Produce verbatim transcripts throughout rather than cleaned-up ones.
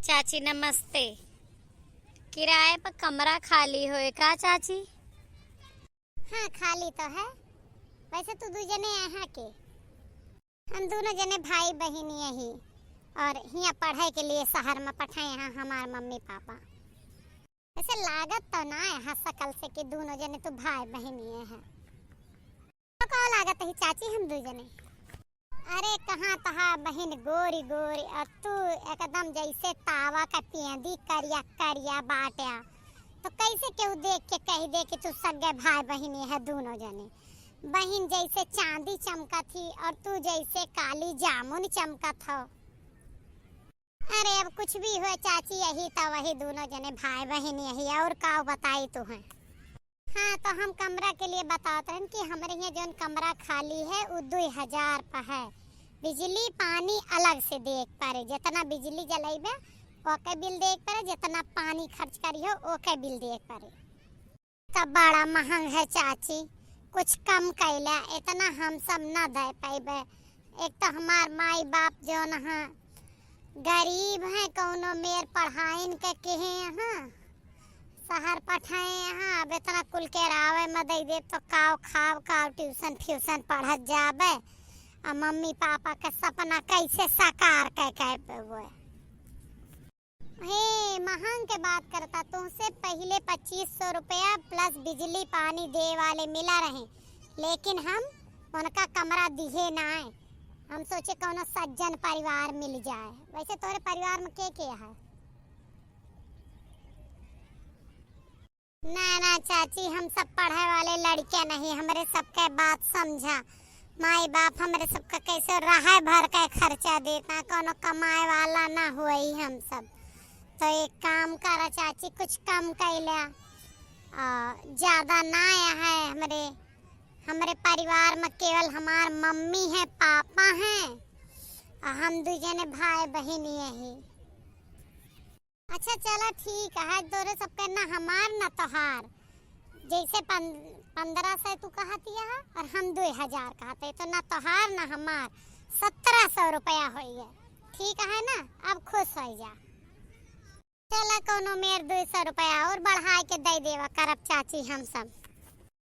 चाची नमस्ते। किराए पर कमरा खाली होए का चाची? हाँ, खाली तो है। वैसे तू दुइ जने यहाँ के, हम दुनो जने भाई बहिन यही, और हियाँ पढ़े के लिए शहर में पठाए हैं हमार मम्मी पापा। वैसे लागत तो ना है हाँ सकल से कि दुनो जने तू भाई बहिन ये है। तो का लागत ही चाची हम दुइ जने? अरे कहाँ तहा बहिन गोरी गोरी, और तू एकदम जैसे तावा का पेंदी करिया करिया बाट्या। तो कैसे केहू देख के कह दे कि तू सगे भाई बहिन ये है दुनो जने? बहिन जैसे चांदी चमकत ही और तू जैसे काली जामुन चमकत हो। अरे अब कुछ भी हो चाची, यही तो वही दुनो जने भाई बहिन यही, और का बताई तू है। हाँ, तो हम कमरा के लिए बतावत रहन कि हमरे यहाँ जौन कमरा खाली है, उ दुइ हजार प है। बिजली पानी अलग से देख पड़े, जितना बिजली जलैबे, ओके बिल देख पड़े, जितना पानी खर्च करियो, ओके बिल देख पड़े। तो बड़ा महंग है चाची, कुछ कम कैला, इतना हम सब ना दे पैबे। एक तो हमार माई बाप जौन है, गरीब हैं, कौनो मेर पढ़ाइन के किहे यहाँ, शहर पठाए यहाँ, अब इतना कुल के रावे में दे दे तो काव खाव, काव ट्यूशन फ्यूशन पढ़त जाबे, आ मम्मी पापा के सपना कैसे साकार कै कै पेबे? हे, महंग के बात करता, तुमसे पहिले पच्चीस सौ रुपया plus बिजली पानी दे वाले मिला रहे, लेकिन हम उनका कमरा दिहे नाय। हम सोचे कौनो सज्जन परिवार मिल जाए। वैसे तोरे परिवार में के के है? ना, ना चाची, हम सब पढ़े वाले लड़के नहीं, हमरे सबके बात समझा। माई बाप हमरे सबका कैसे रहे भर के खर्चा देता, कौनो कमाए वाला ना हुई हम सब। तो एक काम करा चाची, कुछ कम कैला। आ, ज्यादा ना है हमरे, हमरे परिवार में केवल हमार मम्मी है, पापा हैं, आ हम दुइ जने भाई बहिन यही। अच्छा चला ठीक है, तोरे सबके ना हमार ना तोहार। जैसे पन-, पन्द्रह सौ तू कहत यह और हम दुइ हजार कहते, तो ना तोहार ना हमार, सत्रह सौ रुपया होई है। ठीक है ना, अब खुश हो जा। चला कौनो मेर दुइ सौ रुपया और बढ़ाए के दे देवा करब चाची हम सब।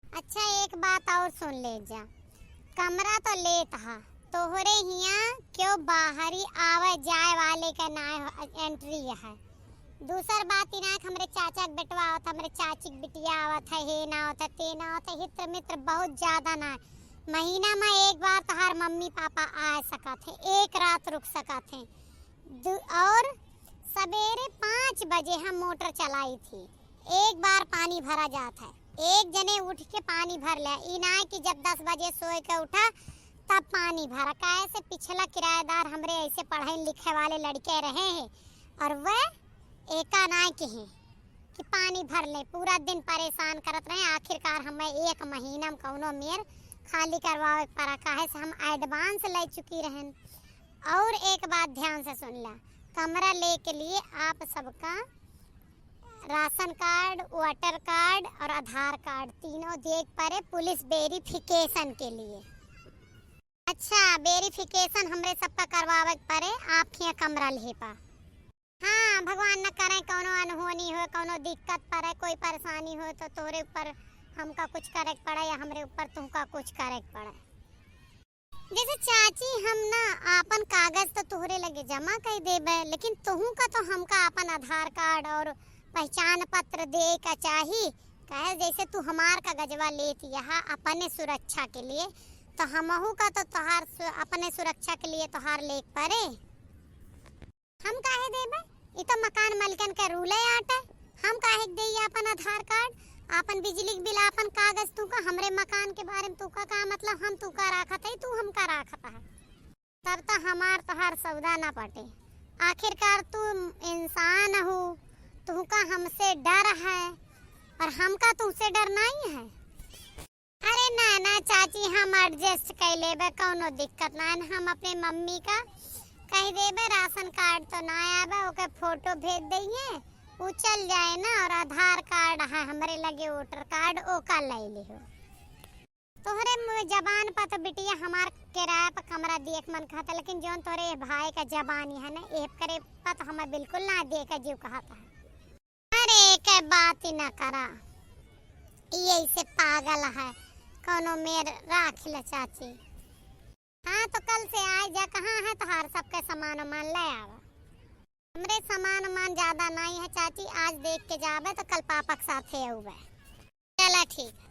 अच्छा, एक बात और सुन ले जा, कमरा तो लेत हा, तोहरे हियाँ क्यों बाहरी आवे जाए वाले के नाय हो, entry है। दूसर बात, ई नाय कि हमरे चाचा के बेटवा आवत, हमरे चाची के बिटिया आवत है, हे ना आवत है, ते ना आवत है, हित्र मित्र बहुत ज्यादा ना है। महीना में एक बार तोहार मम्मी पापा आ सकत है, एक रात रुक सकत है। दू-, और सवेरे पाँच बजे हम मोटर चलाई थी, एक बार पानी भरा जात है, एक जने उठ के पानी भर ले। ई ना है कि जब दस बजे सोए के उठा तब पानी भरा, काहे से पिछला किराएदार हमरे ऐसे पढ़े लिखे वाले लड़के रहे हैं और वह एका ना के हैं कि पानी भर ले, पूरा दिन परेशान करत रहे। आखिरकार हमें एक महीना में कौनो मेर खाली करवावे के पड़ा, काहे से हम advance ले चुकी रहन। और एक बात ध्यान से सुन ला, कमरा ले के लिए आप सबका राशन कार्ड, वोटर कार्ड और आधार कार्ड तीनों देख पड़े पुलिस verification के लिए। अच्छा, verification हमरे सबका करवावे के पड़े, आप हियाँ कमरा लिहे पा। हाँ, भगवान न करे कौनो अनहोनी हो, कौनो दिक्कत पड़े, कोई परेशानी हो तो तोरे ऊपर हमका कुछ करे के पड़े या हमरे ऊपर तुहका कुछ करे के पड़े। जैसे चाची, हम ना आपन कागज तो तोहरे लगे जमा कर देबे, लेकिन तुहू का तो हमका आपन आधार कार्ड और पहचान पत्र दे का चाही, काहे जैसे तू हमार कागजवा लेत यहाँ अपने सुरक्षा के लिए, तो हमहू का तो तोहार सु-, अपने सुरक्षा के लिए तोहार लेक पड़े। हम काहे देबे? ई तो मकान मालिकन के rule है आटे। हम काहे के देई आपन आधार कार्ड, आपन बिजली के बिल, आपन कागज? तू का हमरे मकान के बारे में तू का, का मतलब? हम तू का राखत है, तू हम का राखत है? तब तो हमार तोहार सौदा ना पटे। आखिरकार तू इंसान हो, तू का हमसे डर है और हमका तुमसे डर नहीं है। अरे ना, ना चाची, हम adjust कर लेबे, कौनो दिक्कत ना है। हम अपने मम्मी का कह देबे, राशन कार्ड तो ना आवे, ओके फोटो भेज दइए, उ चल जाए ना। और आधार कार्ड है हमरे लगे, वोटर कार्ड, ओका ले लिहो। तोहरे मुँह जबान पर तो बिटिया हमार किराया पर कमरा दिए के मन कहता, लेकिन जौन तोहरे ये भाई का जबानी है ना, ये करे पर तो हमें बिल्कुल ना दिए का जीव कहता है। अरे, के बात ही ना करा, ये ऐसे पागल है, कौनो मेर राख ले चाची। हाँ, तो कल से आए जा, कहाँ है तोहार सबके सामान वामान ले आवा। हमरे सामान वामान ज्यादा नहीं है चाची, आज देख के जाबे तो कल पापा के साथे अउबे। चला ठीक।